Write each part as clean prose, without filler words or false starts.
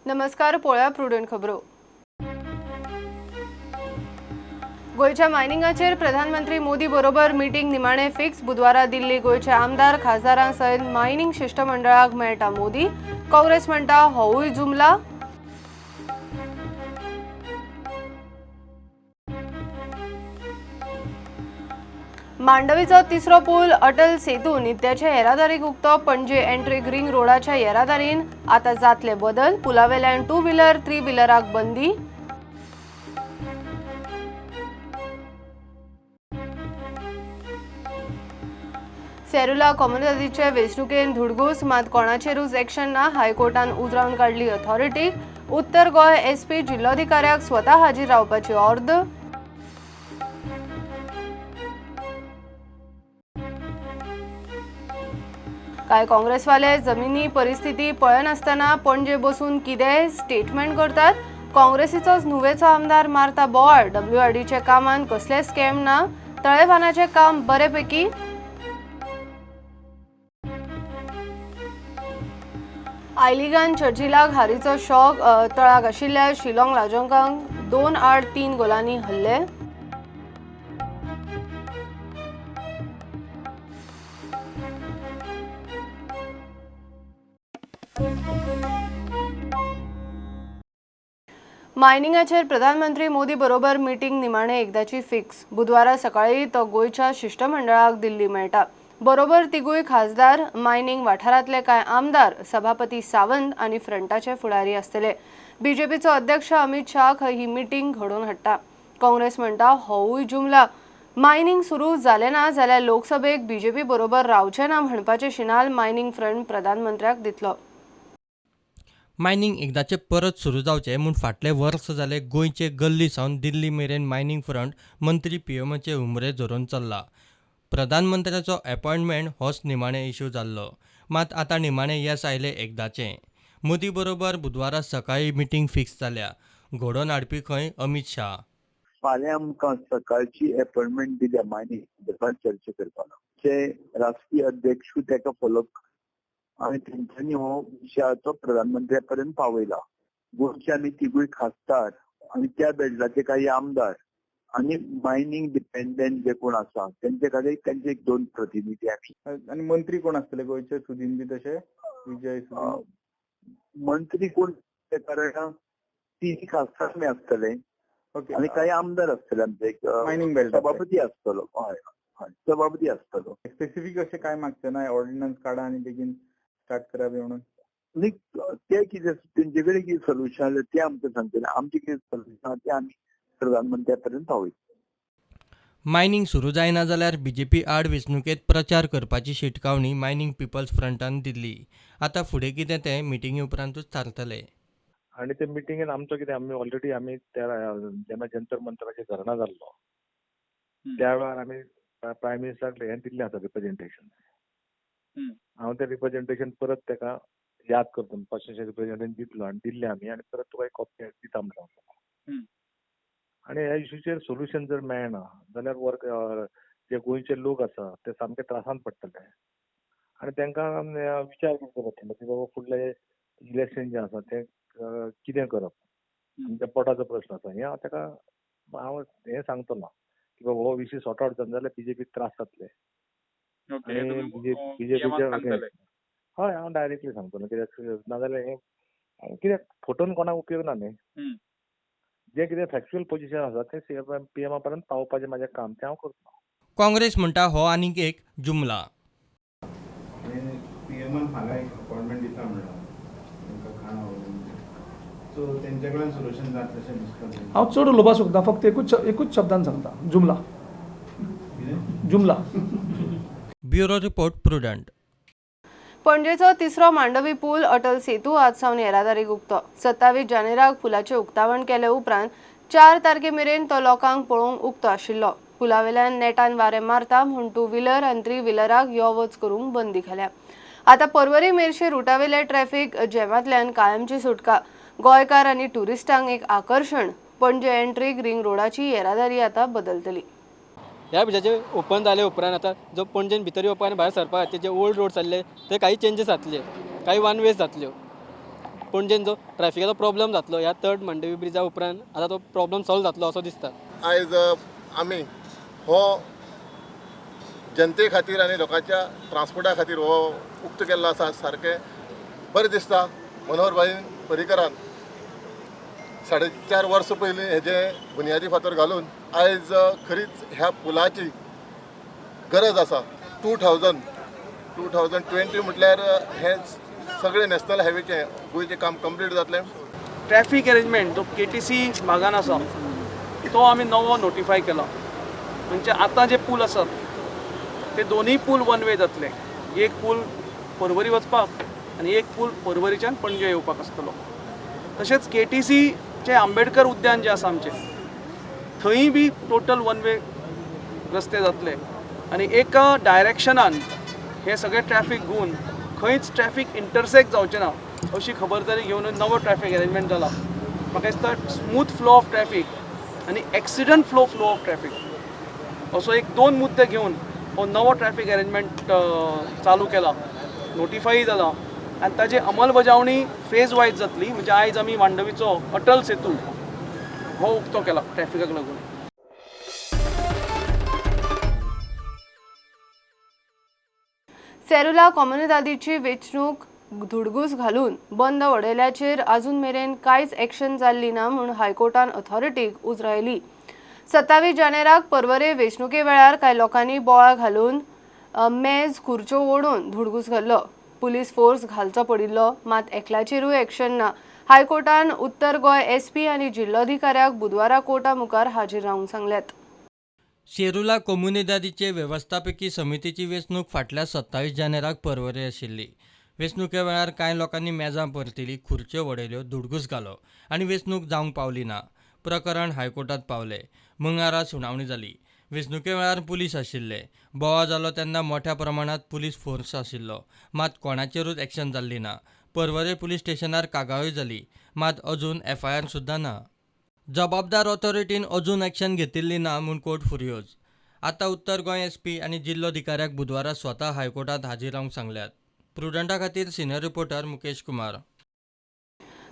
नमस्कार, पळोवया प्रुडंट खबरो. गोंयच्या मायनिंगाचेर प्रधानमंत्री मोदी बरोबर मिटींग निमाणे फिक्स. बुधवारा दिल्ली गोंयचे आमदार खासदारां सयत मायनिंग शिष्टमंडळाक मेळटा मोदी. काँग्रेस म्हणटा होवूय जुमला. मांडवीचो तिसरो पूल अटल सेतू नित्याचे येरादारीक उक्तो. पणजे एंट्रीक रिंग रोडाच्या येरादारीन आता जातले बदल. पुलावेल्यान टू व्हिलर थ्री व्हिलराक बंदी. सेरुला कोमुनिदादीचे वेंचणुकेन धुडगूस, मात कोणाचेरूच एक्शन ना. हायकोर्टान उजरावन काडली अथॉरिटी. उत्तर गोंय एसपी जिल्लोधिकाऱ्याक स्वता हाजीर रावपाची ऑर्द. कांय काँग्रेसवाले जमिनी परिस्थिती पळयनासतना पणजे बसून कितेंय स्टेटमेंट करतात. काँग्रेसीचोच नुवेचो आमदार मारता बोवाळ. डब्ल्यूआरडीच्या कामांत कसलेच स्कॅम ना. तळेबानाचें काम बरेपैकी. आयलिगान चर्चिलाक हारीचो शॉक. तळाक आशिल्ल्या शिलाँग लाजोंगांक 2-3 गोलांनी हल्ले. मायनिंगाचेर प्रधानमंत्री मोदी बरोबर मिटींग निमाणे एकदाची फिक्स. बुधवारा सकाळी तो गोंयच्या शिष्टमंडळाक दिल्ली मेळटा. बरोबर तिगूय खासदार, मायनिंग वाठारांतले कांय आमदार, सभापती सावंत आनी फ्रंटाचे फुडारी आसतले. बीजेपीचो अध्यक्ष अमित शाह ही मिटींग घडोवन हाडटा. काँग्रेस म्हणटा होवूय जुमला. मायनिंग सुरू जालें ना जाल्यार लोकसभेक बीजेपी बरोबर रावचें ना म्हणपाचें शिनाल मायनिंग फ्रंट प्रधानमंत्र्याक दितलो. मायनिंग एकदाचें परत सुरू जावचें म्हूण फाटले वर्स जाले गोंयचे गल्ली सावन दिल्ली मेरेन मायनिंग फ्रंट मंत्री पीएमाचे हुमरे झरोवन चल्ला. प्रधानमंत्र्याचो अपॉयंटमेंट होच निमाणे इश्यू जाल्लो, मात आतां निमाणे येस आयलें एकदाचें. मोदी बरोबर बुधवारा सकाळी मिटींग फिक्स जाल्या. घडोवन हाडपी खंय अमित शाह. फाल्यां आमकां सकाळची अपॉयंटमेंट दिल्या मायनिंग संदर्भात चर्चा करपाक. जे राष्ट्रीय अध्यक्ष ताका फॉलोअप आनी तेंच्यांनी हो विशयाचो प्रधानमंत्र्या पर्यंत पावयला. गोंयचे आमी तिगूय खासदार आनी त्या बेल्टाचे काही आमदार आनी मायनिंग डिपेंडंट जे कोण आसा तेंचे खातीर तेंचे एक दोन प्रतिनिधी आमी. आनी मंत्री कोण आसतले गोंयचे? सुदीन बी तशे विजय मंत्री कोण, कारण तीन खासदार आमी आसतले आनी काही आमदार आसतले आमचे. एक मायनिंग बेल्ट सभापती आसतलो. हय हय, सभापती आसतलो. स्पेसिफीक अशें काय मागचें ना, ऑर्डिनन्स काडा आनी बेगीन स्टार्ट करा बी म्हणून? न्ही, ते कितें तेंचे कडेन कितें सोल्युशन आसलें तें आमकां सांगतले. आमचें कितें सोल्युशन आसा तें आमी प्रधानमंत्र्या पर्यंत पावयतले. मायनिंग सुरू जायना जाल्यार बीजेपी आड वेंचणुकेंत प्रचार करपाची शिटकावणी मायनिंग पिपल्स फ्रंटान दिल्ली. आतां फुडें कितें तें मिटिंगे उपरांतूच थारतलें. आनी ते मिटिंगेन आमचो कितें, आमी ऑलरेडी आमी त्या जेन्ना जंतर मंतराचेर धरणां जाल्लो त्या वेळार आमी प्रायम मिनिस्टराक हें दिल्लें आसा रिप्रेजेंटेशन. हांव तें रिप्रेजेंटेशन परत ताका याद करता, पांचशें रिप्रेजेंटेशन दितलो आनी दिल्लें आमी आनी परत तुका एक कॉपी दिता म्हणटा. आनी ह्या इश्यूचेर सोल्युशन जर मेळना जाल्यार वर्क जे गोंयचे लोक आसा ते सामके त्रासान पडटले आनी तांकां विचार करचो पडटलो की बाबा फुडलें इलेक्शन जें आसा तें कितें करप, आमच्या पोटाचो प्रश्न आसा. हें हांव ताका हांव हें सांगतलो की बाबा हो विशय सॉर्ट आवट जायना जाल्यार बीजेपीक त्रास जातले. आनी बीजेपीच्या हय हांव डायरेक्टली सांगतलो, कित्याक नाजाल्यार हें कित्याक फटोवन कोणाक उपयोग ना न्ही. जें कितें फॅक्च्युअल पोजिशन आसा तें पीएमा पर्यंत पावोवपाचें म्हाजें काम तें हांव करतलो. काँग्रेस म्हणटा हो आनीक एक जुमला. पीएमान फाल्यां एक अपॉयंटमेंट दिता म्हणलां तांकां खाणा सो तेंचे कडेन सोल्युशन जातलें दिसता. हांव चड उलोवपाक सोदना, फक्त एकूच शब्दान सांगता, जुमला जुमला. Bureau report, Prudent. पणजेचो तिसरो मांडवी पूल अटल सेतू आज सावन येरादारीक उक्तो. 27 जानेराक पुलाचें उक्तावण केले उपरांत 4 तारखे मेरेन तो लोकांक पळोवंक उक्तो आशिल्लो. पुलावेल्यान नेटान वारें मारता म्हूण टू व्हिलर आनी थ्री व्हिलराक यो वच करूंक बंदी घाल्या. आतां पर्वरी मेरशे रुटावेले ट्रॅफिक जॅमांतल्यान कायमची सुटका. गोंयकार आनी ट्युरिस्टांक एक आकर्शण. पणजे एंट्रीक रिंग रोडाची येरादारी आतां बदलतली. ह्या ब्रिजाचे ओपन जाले उपरांत आतां जो पणजेन भितर येवपा आनी भायर सरपा खातीर जे ओल्ड रोड जाल्ले ते काही चेंजीस जातले, काही वन वेज जातल्यो. पणजेन जो ट्रॅफिकाचो प्रॉब्लम जातलो ह्या थर्ड मांडवी ब्रिजा उपरांत आतां तो प्रॉब्लम सॉल्व जातलो असो दिसता. आयज आमी हो जनते खातीर आनी लोकांच्या ट्रान्सपोर्टा खातीर हो उक्तो केल्लो आसा. सारकें बरें दिसता. मनोहर भाई पर्रीकरान 4.5 वर्सां पयलीं हेजें बुनियादी फातर घालून आयज खरीच ह्या पुलाची गरज आसा. 2020 म्हटल्यार हें सगळें नॅशनल हायवेचें गोंयचें काम कंप्लीट जातलें. ट्रॅफीक अरेंजमेंट जो KTC भागान आसा तो आमी नवो नोटिफाय केला. म्हणजे आतां जे पूल आसात ते दोनूय पूल वन वे जातले. एक पूल पर्वरी वचपाक आनी एक पूल पर्वरीच्यान पणजे येवपाक आसतलो. तशेंच KTCचें आंबेडकर उद्यान जें आसा आमचें थंय बी टोटल वन वे रस्ते जातले आनी एका डायरेक्शनान हे सगळे ट्रॅफीक घुवन खंयच ट्रॅफीक इंटरसेक्ट जावचें ना अशी खबरदारी घेवन नवो ट्रॅफीक अरेंजमेंट जाला. म्हाका दिसता स्मूथ फ्लो ऑफ ट्रॅफीक आनी एक्सिडंट फ्लो ऑफ ट्रॅफीक असो एक दोन मुद्दे घेवन हो नवो ट्रॅफीक अरेंजमेंट चालू केला, नोटिफाय जाला आनी ताची अंमलबजावणी फेज वायज जातली. म्हणजे आयज आमी मांडवीचो अटल सेतू हो उक्तो केला ट्रॅफिकाक लागून. सेरुला कोमुनिदादीची वेंचणूक धुडगूस घालून बंद वडयल्याचेर अजून मेरेन कांयच एक्शन जाल्ली ना म्हूण हायकोर्टान ऑथॉरिटीक उजरायली. 27 जानेराक पर्वरे वेंचणुके वेळार कांय लोकांनी बोळा घालून मेज खुर्च्यो ओडून धुडगूस घाल्लो. पुलीस फोर्स घालचो पडिल्लो, मात एकल्याचेरूय एक्शन ना. हायकोर्टान उत्तर गोंय SP आनी जिल्लोधिकाऱ्याक बुधवारा कोर्टा मुखार हाजीर रावंक सांगल्यात. सेरुला कोमुनिदादीचे वेवस्थापकी समितीची वेंचणूक फाटल्या 27 जानेराक पर्वरे आशिल्ली. वेंचणुके वेळार कांय लोकांनी मेजां परतिली, खुर्च्यो वडयल्यो, धुडगूस घालो आनी वेंचणूक जावंक पावली ना. प्रकरण हायकोर्टात पावले. मंगळारा सुनावणी जाली. वेंचणुके वेळार पुलीस आशिल्ले. बोवाळ जालो तेन्ना मोठ्या प्रमाणांत पुलीस फोर्स आशिल्लो, मात कोणाचेरूच एक्शन जाल्ली ना. पर्वरे पुलीस स्टेशनार कागाळूय जाली, मात अजून FIR सुद्दां ना. जबाबदार ऑथॉरिटीन अजून एक्शन घेतिल्ली ना म्हूण कोर्ट फुर्योज. आतां उत्तर गोंय SP आनी जिल्लोधिकाऱ्याक बुधवारा स्वता हायकोर्टात हाजीर रावंक सांगल्यात. प्रुडंटा खातीर सिनियर रिपोर्टर मुकेश कुमार.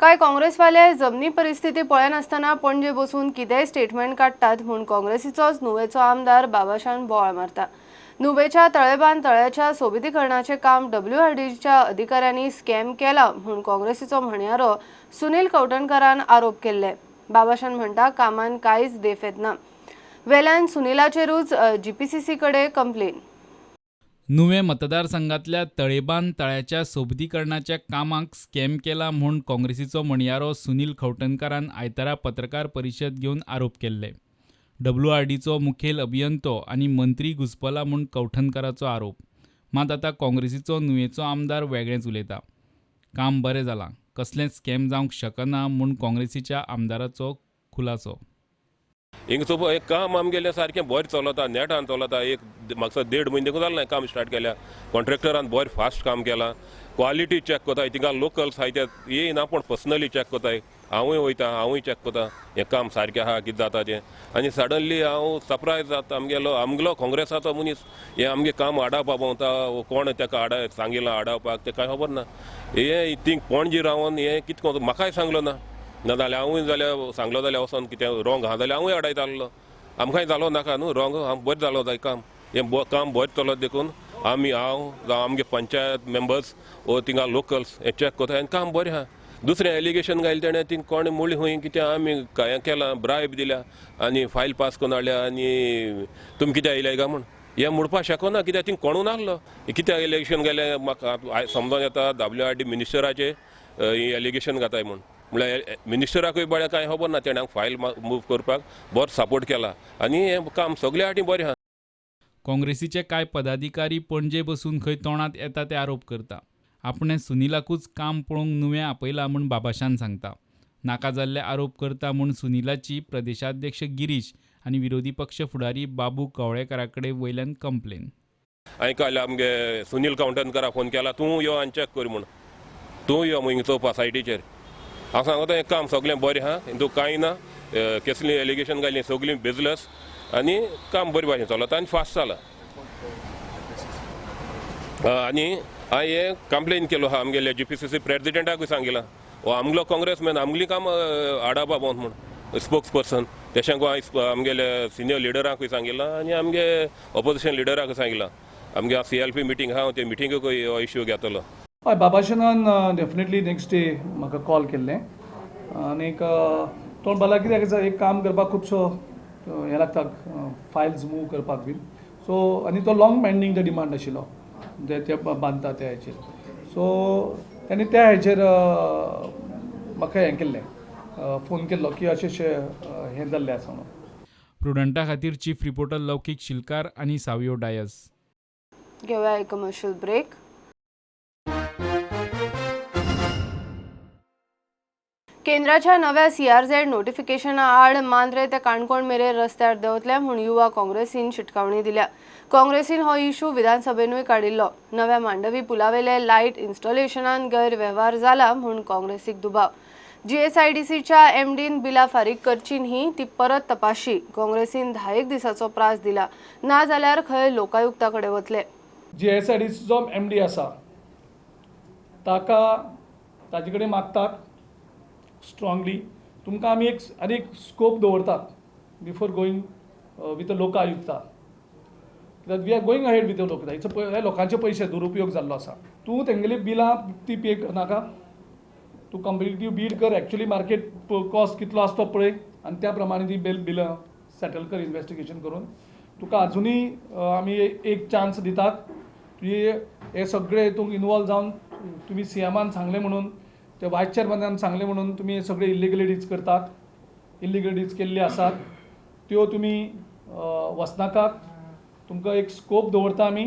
कांय काँग्रेसवाले जमनी परिस्थिती पळयनासतना पणजे बसून कितेंय स्टेटमेंट काडटात म्हूण काँग्रेसीचोच नुवेचो आमदार बाबाशान बोवाळ मारता. नुवेच्या तळेबांद तळ्याच्या सोबितीकरणाचें काम WRDच्या अधिकाऱ्यांनी स्कॅम केला म्हूण काँग्रेसीचो म्हणयारो सुनील कवठणकारान आरोप केल्ले. बाबाशान म्हणटा कामान कांयच देफेत ना. वेल्यान सुनीलाचेरूच GPCC कडेन कंप्लेन. नुवें मतदारसंघातल्या तळेबांद तळ्याच्या सोबतीकरणाच्या कामाक स्कॅम केला म्हूण काँग्रेसीचो म्हणयारो सुनील खवटणकारान आयतारा पत्रकार परिशद घेवन आरोप केल्ले. WRDचो मुखेल अभियंतो आनी मंत्री घुसपला म्हूण कवठणकाराचो आरोप. मात आतां काँग्रेसीचो नुवेंचो आमदार वेगळेंच उलयता. काम बरें जालां, कसलेंच स्कॅम जावंक शकना म्हूण काँग्रेसीच्या आमदाराचो खुलासो. हिंगा एक काम आमगेलें सारकें बरें चलता, नेटान चलता. एक म्हाका 1.5 म्हयने देखून जालें काम स्टार्ट केल्या. कॉन्ट्रॅक्टरान बरें फास्ट काम केलां. क्वॉलिटी चॅक कोताय, थिंगा लोकल्स आहाय ते येयना पूण पर्सनली चॅक कोताय. हांवूय वयता, हांवूय चॅक कोता हें काम सारकें आहा कितें जाता तें. आनी सडनली हांव सरप्रायज जाता, आमगेलो काँग्रेसाचो मनीस हें आमगें काम आडावपा भोंवता. कोण तेका आडा सांगिलां आडावपाक तें कांय खबर ना. हें थिंग पणजे रावन हें कितें कोण म्हाकाय सांगलो ना, ना जाल्यार हांवूय जाल्यार सांगलो जाल्यार वचोन कितें रोंग आहा जाल्यार हांवूय आडायता आहलो. आमकांय जालो नाका न्हू रोंग, हांव बरें जालो जाय काम. हें काम बरें चलत देखून आमी हांव जावं आमगे पंचायत मेंबर्स वो थिंगा लोकल्स हें चॅक कोता आनी काम बरें आहा. दुसरें एलिगेशन घायलें तेणें थिंग कोणें मुळी खंय कितें आमी हें केलां, ब्रायब दिल्या आनी फायल पास करून हाडल्या आनी तुमी कित्याक आयले काय म्हूण हें म्हणपाक शकना. कित्याक थिंग कोणू नासलो. कित्याक एलिगेशन घालें म्हाका समजोन येता. WRD मिनिस्टराचें एलिगेशन घाताय म्हूण, म्हणल्यार मिनिस्टराकूय बरें कांय खबर ना. तेणें फायल मूव करपाक बरो सपोर्ट केला आनी हें काम सगळे फाटीं बरें आहा. काँग्रेसीचे कांय पदाधिकारी पणजे बसून खंय तोंडांत येता ते आरोप करता. आपणें सुनीलाकूच काम पळोवंक नुवें आपयला म्हूण बाबाशान सांगता. नाका जाल्ले आरोप करता म्हूण सुनीलाची प्रदेशाध्यक्ष गिरीश आनी विरोधी पक्ष फुडारी बाबू कवळेकारा कडेन वयल्यान कंप्लेन. हांवें काल आमगे सुनील कवठणकाराक फोन केला, तूं यो आनी चॅक कर म्हूण, तूं यो हिंगा चोवपा सायटीचेर. हांव सांगता हें काम सगळें बरें आहा, हितून कांय ना, कसलीं एलिगेशन घालीं सगळीं बिजलस आनी काम बरें भाशेन चलता आनी फास्ट जालां. आनी हांवें हें कंप्लेन केलो आहा आमगेल्या GPCC प्रेजिडेंटाकूय सांगिलां, हो आमगेलो काँग्रेसमॅन आमगेलीं कामां आडावपा बोंद म्हूण स्पोक्स पर्सन तेशें आमगेले सिनियर लिडरांकूय सांगिलां आनी आमगे ऑपोजिशन लिडरांकूय सांगिलां. आमगे CLP meeting आहा, ते मिटिंगेकूय हो इश्यू घेतलो. हय, बाबाशनान डेफिनेटली नेक्स्ट डे म्हाका कॉल केल्लें आनीक तो म्हणपाक कित्याक एक काम करपाक खुबसो हें लागता, फायल्स मूव करपाक बीन. सो आनी तो लाँग पेंडींग the demand आशिल्लो जे ते बांदता त्या हेचेर. सो ताणें त्या हेचेर म्हाका हें केल्लें, फोन केल्लो की अशें अशें हें जाल्लें आसा म्हणून. प्रुडंटा खातीर चीफ रिपोर्टर लौकीक शिलकार आनी सावियो डायस. घेवया एक कमर्शियल ब्रेक. केंद्राच्या नव्या CRZ नोटिफिकेशना आड मांद्रे ते काणकोण मेरेन रस्त्यार देंवतले म्हूण युवा काँग्रेसीन शिटकावणी दिल्या. काँग्रेसीन हो इशू विधानसभेनूय काडिल्लो. नव्या मांडवी पुलावेले लायट इन्स्टॉलेशनान गैरवेव्हार जाला म्हूण काँग्रेसीक दुबाव. GSIDCच्या MDन बिलां फारीक करची न्ही ती परत तपाशी. काँग्रेसीन 10 दिसाचो प्रास दिला, ना जाल्यार खंय लोकायुक्ता कडेन वतले. GSIDCचो MD आसा ताका ताजे कडेन मागतात स्ट्रांगली, तुमकां आमी एक आनी एक स्कोप दवरतात बिफोर गोईंग विथ लोकायुक्ता, कित्याक we are going ahead with Lokayukta. हे लोकांचे पयशे दुरुपयोग जाल्लो आसा. तूं तेंगेली बिलां ती पे करनाका, तूं कॉम्पिटिटीव बीड कर, एक्चुअली मार्केट कॉस्ट कितलो आसा तो पळय आनी त्या प्रमाणे ती बिलां सेटल कर इन्वेस्टिगेशन करून. तुका आजुनूय आमी एक चान्स दितात, तुवें हे सगळे हितूंत इनवॉल्व जावन तुमी CMआन सांगलें म्हणून, ते वायस चेअरमॅनान सांगलें म्हणून तुमी हे सगळे इल्लिगलिटीज करतात, इल्लिगलिटीज केल्ली आसात त्यो तुमी वचनाकात. तुमकां एक स्कोप दवरता आमी,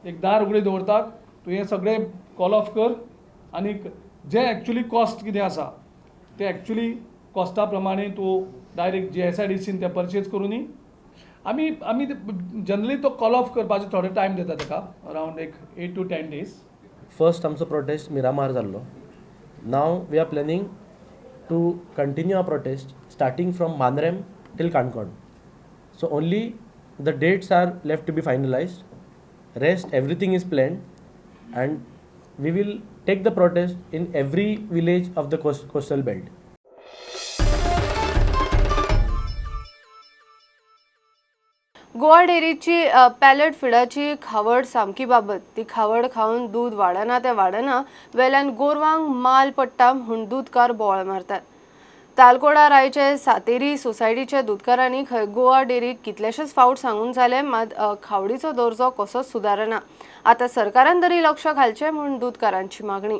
एक दार उगडे दवरतात, तूं हें सगळें कॉल ऑफ कर आनी जे एक्चुअली कॉस्ट कितें आसा ते एक्चुअली कॉस्टा प्रमाणे तूं डायरेक्ट GSIDCन तें परचेज करूनी. आमी आमी जनरली तो कॉल ऑफ करपाचो थोडो टायम दिता ताका, अरावंड एक 8 to 10 days. First आमचो प्रोटेस्ट मिरामार जाल्लो. Now we are planning to continue our protest starting from Mandrem till Canacona. So only the dates are left to be finalized. Rest everything is planned and we will take the protest in every village of the coastal belt. Goa डेअरीची pellet फिडाची खावड सामकी बाबत. ती खावड खावन दूद वाडना ते वाडना, वेल्यान गोरवांक माल पडटा म्हूण दूदकार बोवाळ मारतात. तालकोडा रायचे सातेरी सोसायटीच्या दूदकारांनी खंय गोवा डेअरीक कितलेशेच फावट सांगून जाले, मात खावडीचो दर्जो कसोच सुदारना. आतां सरकारान तरी लक्ष घालचें म्हूण दूदकारांची मागणी.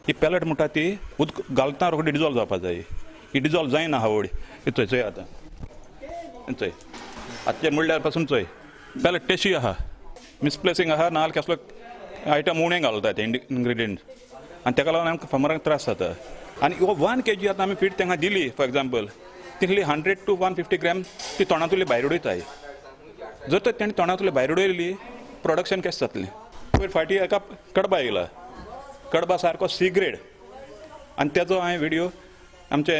ही पॅलेट म्हणटा ती उदक घालतना रोखडी डिजॉल्व जावपाक जाय, ही डिजॉल्व जायना खावड. चोय चोय आतां चोय आतां म्हणल्यार पासून चोय पॅलेट टेस्टी आहा, मिसप्लेसींग आहा, नाजाल्यार कसलो आयटम उणें घालता ते इनग्रिडियंट आनी ताका लागून आमकां फार्मरांक त्रास जाता. आनी 1 kg आतां आमी फीड तांकां दिली फॉर एग्जाम्पल, तितली 100 to 150 gram ती तोंडांतली भायर उडयताय. जर तर तेणी तोंडांतली भायर उडयली प्रोडक्शन कशें जातलें. पयर फाटीं एका कडबा येयला, कडबा सारको C grade, आनी तेजो हांवें व्हिडियो आमचे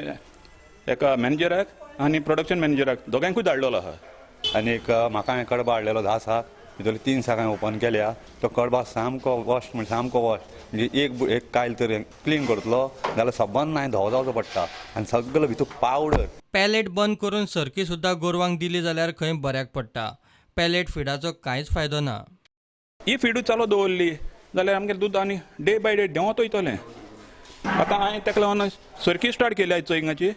एका मॅनेजराक आनी प्रोडक्शन मॅनेजराक दोगांकूय धाडलेलो आहा. आनीक म्हाका हांवें कडबा हाडलेलो 10 साक, भितरले 3 साक हांवें ओपन केल्या. तो कडबा सामको वॉश, म्हणजे सामको वॉश, म्हणजे एक कायल तर क्लीन करतलो जाल्यार सबंद हांवें धवो जावचो पडटा आनी सगलो भितर पावडर. पॅलेट बंद करून सरकी सुद्दां गोरवांक दिली जाल्यार खंय बऱ्याक पडटा. पॅलेट फिडाचो कांयच फायदो ना. ही फिडू चालू दवरली जाल्यार आमगेलें दूद आनी डे बाय डे देंवत वयतलें. आतां हांवें ताका लागून सरकी स्टार्ट केल्या चोय हिंगाची,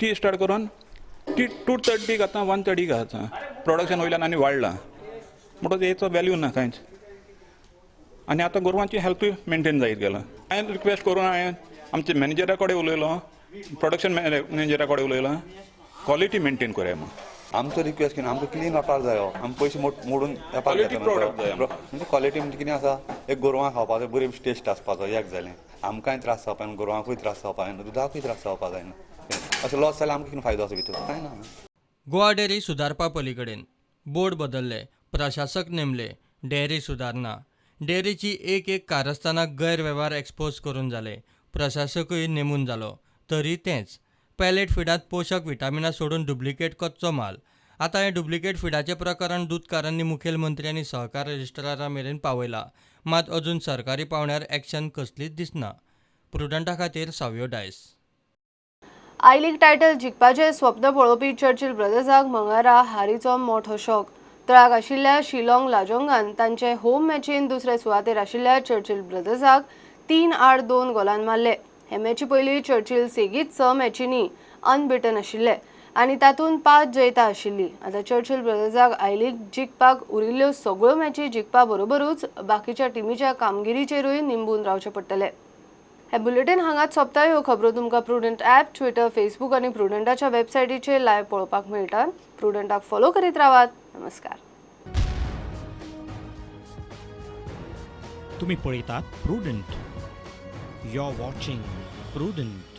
ती स्टार्ट करून ती 230 आतां 130 आतां प्रोडक्शन वयल्यान आनी वाडलां, म्हणटकच हेचो वेल्यू ना कांयच. आनी आतां गोरवांची हेल्थूय मेनटेन जायत गेला. हांवें रिक्वेस्ट करून हांवें आमच्या मॅनेजरा कडेन उलयलो, प्रोडक्शन मॅनेजरा कडेन उलयलां, क्वॉलिटी मेनटेन करया म्हूण. आमचो रिक्वेस्ट कितें, आमकां क्लीन वेपार जायो, आमी पयशे मोडून वेपार जाय. म्हणजे क्वॉलिटी म्हणजे कितें आसा, एक गोरवां खावपाचो बरी टेस्ट आसपाचो, एक जालें आमकांय त्रास जावपा जायना, गोरवांकूय त्रास जावपा जायना, दुदाकूय त्रास जावपा जायना. अशें लॉस जाल्यार आमकां कितें फायदो आसा भितर, कांय ना. गोवा डेअरी सुदारपा पलीकडेन बोर्ड बदलले, प्रशासक नेमले, डेअरी सुदारना. डेअरीची एक एक कारस्थानां गैरवेव्हार एक्सपोज करून जाले, प्रशासकूय नेमून जालो, तरी तेंच पॅलेट फिडांत पोशक विटामिनां सोडून डुप्लिकेट कच्चो माल. आतां हें डुप्लिकेट फिडाचें प्रकरण दूदकारांनी मुखेलमंत्री आनी सहकार रजिस्ट्रारा मेरेन पावयलां, मात अजून सरकारी पावंड्यार एक्शन कसलीच दिसना. प्रुडंटा खातीर Savio Dias. I league title जिखपाचें स्वप्न पळोवपी चर्चिल ब्रदर्साक मंगळारा हारीचो मोठो शॉक. तळाक आशिल्ल्या शिलाँग लाजोंगान तांचे होम मॅचीन दुसरे सुवातेर आशिल्ल्या चर्चिल ब्रदर्साक 3-2 गोलान मारले. हे मॅची पयलीं चर्चिल सेगीत 6 मॅचींनी अनबिटन आशिल्ले आनी तातूंत 5 जैतां आशिल्लीं. आतां चर्चिल ब्रदर्साक I league जिखपाक उरिल्ल्यो सगळ्यो मॅची जिखपा बरोबरूच बाकीच्या टिमीच्या कामगिरीचेरूय निंबून रावचें पडटलें. हे बुलेटीन हांगाच सोंपता. ह्यो खबरो तुमकां प्रुडंट ॲप, ट्विटर, फेसबूक आनी प्रुडंटाच्या वेबसायटीचेर लायव्ह पळोवपाक मेळटात. प्रुडंटाक फॉलो करीत रावात. नमस्कार. तुमी पळयतात Prudent. You are watching Prudent.